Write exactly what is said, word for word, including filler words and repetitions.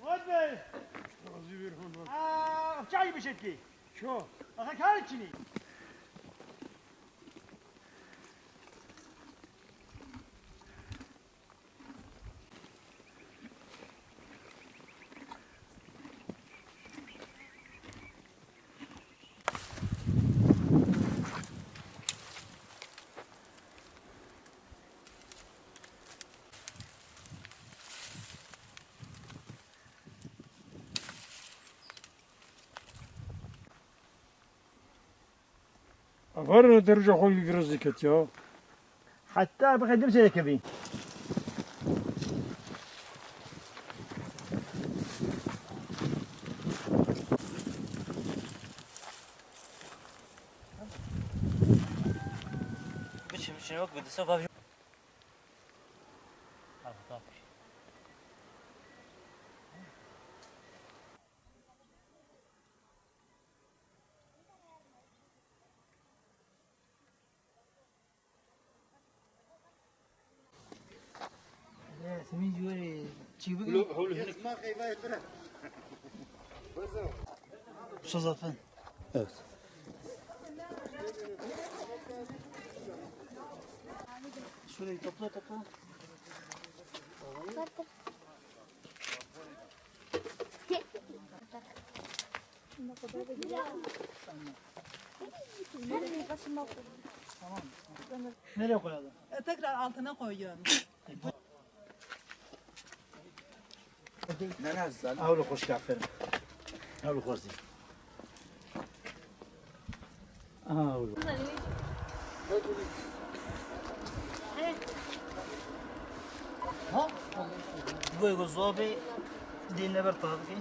Murat Bey! Razî bir hon. Aa, çay bir şey ki. Ço. Aha, kar çini. Avarê de roja xwe li girizî ketiya. Heta bixedim sêrekevî. Biçim, biçim, yok, bir de sabah. Simî ji wê çî bigrin. Mustafa Efendi. Evet. Şurayı topla, topla. Nereye koyalım? E, tekrar altına koyuyorum. Ne, ne, güzel. Ew li xweş, aferin. Ew li xweş. Aha, oğlum. Ha? Bu ego zobe dinle bir tadı ki.